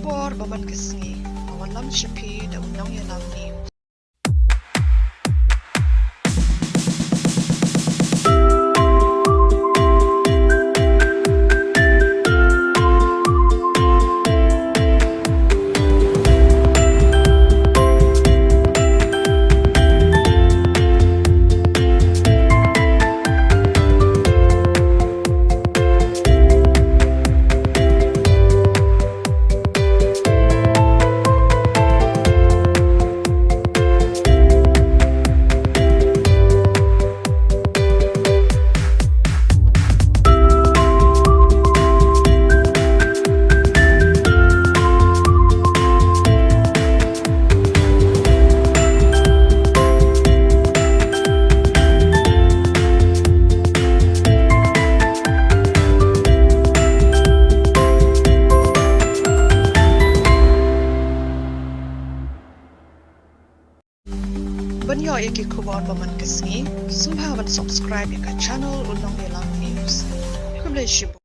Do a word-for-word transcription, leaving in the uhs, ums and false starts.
Por ba man ka sngi, ba wallam sha phi da u Nongïalam News. Ban ïoh ïa ki khubor ba man ka sngi, sngewbha ban subscribe ïa ka channel U Nongïalam News. Khublei shibun.